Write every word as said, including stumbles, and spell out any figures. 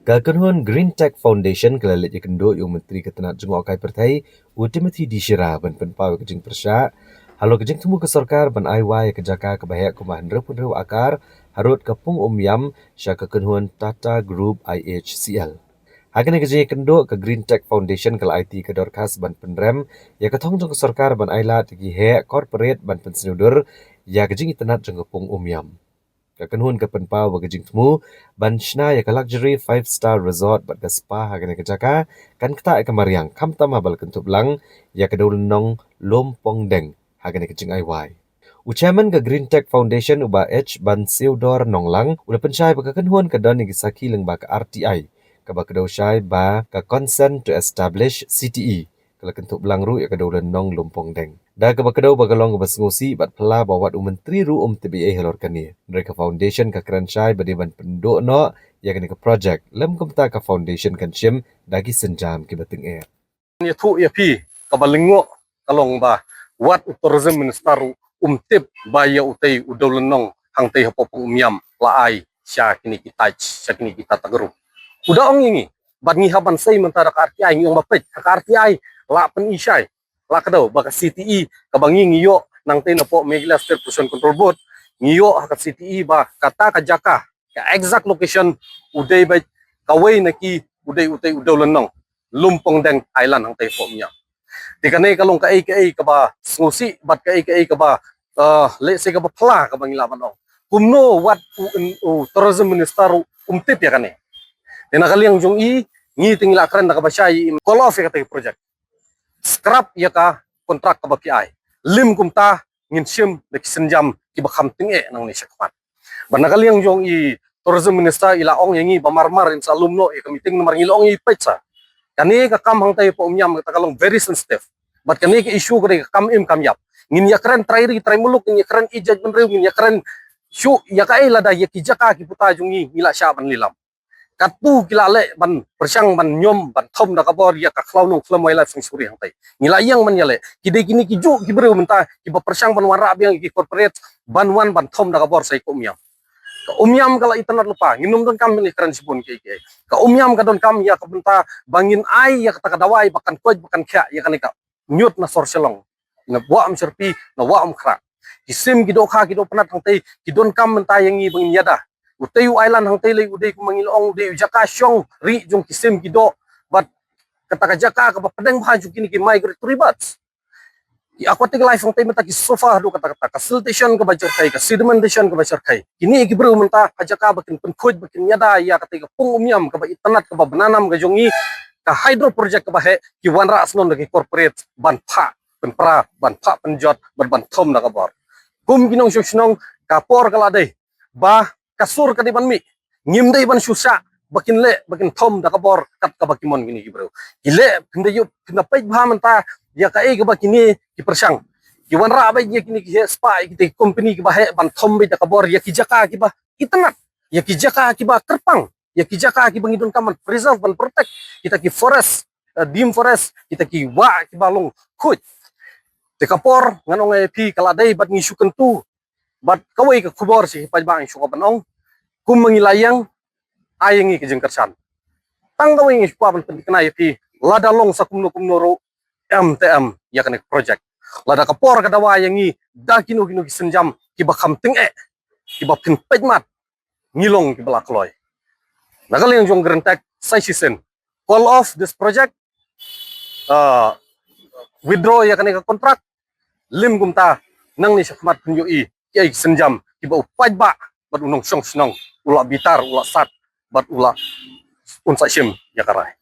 Ka kynhun Green Tech Foundation ka la leit ïakynduh ïa u Myntri ka tnat jngohkai pyrthei, u Timothy D Shira, ban pynpaw ïa ka jingpyrshah halor ka jingthmu ka sorkar ban ai wai ïa ka jaka kaba heh kumba hynriewphew hynriew akar harud ka pung Umiam sha ka kynhun Tata Group I H C L. Ha kane ka jingïakynduh, ka Green Tech Foundation ka la aiti ka dorkhas ban pynrem ïa ka thong jong ka sorkar ban ailad ïa ki heh corporate ban pynsngewdur ïa ka jingitynnad jong ka pung Umiam. Ka kynhun ka pynpaw ba ka jingthmu ban shna ïa ka luxury five star resort bad ka spa ha kane ka jaka kan ktah ïa ka mariang, khamtam haba la kynthup lang ïa ka dewlynnong Lumpongdeng ha kane ka jingai wai. U chairman ka Green Tech Foundation, u Bah H Bansiewdor Nonglang, u la pynshai ba ka kynhun ka don ïa ki sakhi lyngba ka R T I, kaba kdew shai ba ka Consent to Establish, C T E, ka la kynthup lang ruh ïa ka dewlynnong Lumpongdeng. Da kaba kdew ba ka long kaba sngewsih bad phylla ba wat u Myntri ruh um tip ei ei halor kane. Hynrei ka foundation ka kren shai ba dei ban pynduh noh ïa kane ka project. Lym kumta, ka foundation kan shim da ki sienjam kiba tyngeh. Ïathuh ïa phi, kaba lyngngoh ka long ba wat u Tourism Minister ruh um tip ba ïa utei u dewlynnong hangtei hapoh pung Umiam la ai sha kine ki Taj, sha kine ki Tata Group. U da ong ïa ngi, bad ngi hap ban sei mynta da ka R T I, ngi ong ba peit, ka R T I la pyni shai, la kdew ba ka C T E kaba ngi ngi ïoh nangtei napoh Meghalaya State Pollution Control Board, ngi ïoh ha ka C T E ba kata ka jaka, ka exact location, u dei beit kawei na ki, u dei utei u dewlynnong Lumpongdeng Island hangtei hapoh Umiam. Te kane ka long kaei kaei kaba sngewsih bad kaei kaei kaba, eh, lehse kaba phylla kaba ngi lah ban ong. Kumno wat u, u Tourism Minister ruh um tip ïa kane. Te na ka liang jong i, ngi te ngi la kren da kaba shai, i call off ïa katei ka project. Scrap ïa ka kontrak kaba phi ai. Lym kumta, ngin shim da ki sienjam kiba kham tyngeh nangne shakhmat. Bad na ka liang jong i Tourism Minister, i la ong ïa ngi ba marmar in sa lum noh ïa ka meeting namar ngi la ong ïa i, peit sa, kane ka kam hangtei hapoh Umiam kata ka long very sensitive. Bad kane ka issue ka dei ka kam im kam ïap. Ngin ïakren trai ri trai muluk, ngin ïakren ïeit jaitbynriew, ngin ïakren shuh ïa kaei, lada ïa ki jaka ki puta jong ngi ngi la shah ban lilam. Katto ki la leh ban pyrshang ban ñiom ban thom da ka bor ïa ka khlaw nongkhlem Wildlife Sanctuary hangtei. Ngi la ïeng ban ïaleh. Ki dei kine ki juh ki briew mynta kiba pyrshang ban wanrah biang ïa ki corporate ban wan ban thom da ka bor sa ïa ka Umiam. Ka Umiam ka la itynnad lypa, ngin ym donkam ban ïakren shibun kiei kiei. Ka Umiam ka donkam ïa ka bynta ba ngin ai ïa kata ka dawai ba kan koit ba kan khiah ïa kane ka ñiut na sor Shillong, na Wah Umshyrpi, na Wah Umkhrah. Ki sim ki dohkha ki dohpynat hangtei ki donkam mynta ïa ngi ba ngin ïada. Utei u island hangtei lei u dei kumba ngi la ong, u dei u jaka shong rieh jong ki sim ki doh bad kata ka jaka kaba pdeng bha jong kine ki migratory birds. Ki aquatic life hangtei mynta ki suffer haduh katta katta, ka siltation kaba jyrkhei, ka sedimentation kaba jyrkhei. Kine ki briew mynta ha jaka ba kin pynkhuid ba kin ïada ïa katei ka pung Umiam kaba itynnad kaba bnanam ka jong ngi, ka hydro project kaba heh, ki wanrah shnong da ki corporate ban phah pynpra, ban phah pynjot bad ban thom da ka bor. Kum ki nongshong shnong, ka por ka la dei ba ka sur ka dei ban mih. Ngim dei ban shu shah ba kin leh ba kin thom da ka bor kat kaba ki mon kine ki briew. Ki leh, phin da ïoh, phin da peit bha mynta ïa kaei kaba kine ki pyrshang. Ki wanrah beit ïa kine ki heh spah, ïa kitei ki company kiba heh ban thom beit da ka bor ïa ki jaka kiba itynnad, ïa ki jaka kiba kyrpang, ïa ki jaka kiba ngi donkam ban preserve, ban protect, kita ki forest, eh, deemed forest, kita ki wah kiba long khuid. Te ka por ngan ong ïa phi ka la dei bad ngi shu kyntu bad kawei ka khubor sha ki paidbah, ngi shu kwah ban ong, kumba ngi la ïeng, ai ïa ngi ka jingkyrshan. Tang kawei ngi shu kwah ban pynthikna ïa phi, lada long sa kumno kumno ruh, em te em ïa kane ka project. Lada ka por ka dawa ïa ngi da kino kino ki sienjam kiba kham tyngeh, kiba phin peit mat, ngi long kiba la kloi. Na ka liang jong Green Tech, sa shisien, call off this project, uh, withdraw ïa kane ka contract. Lym kumta, nangne shakhmat phin ïohi kiei ki sienjam kiba u paidbah bad u nongshong shnong u la bitar, u la sad bad u la, un sa shim ïa ka rai.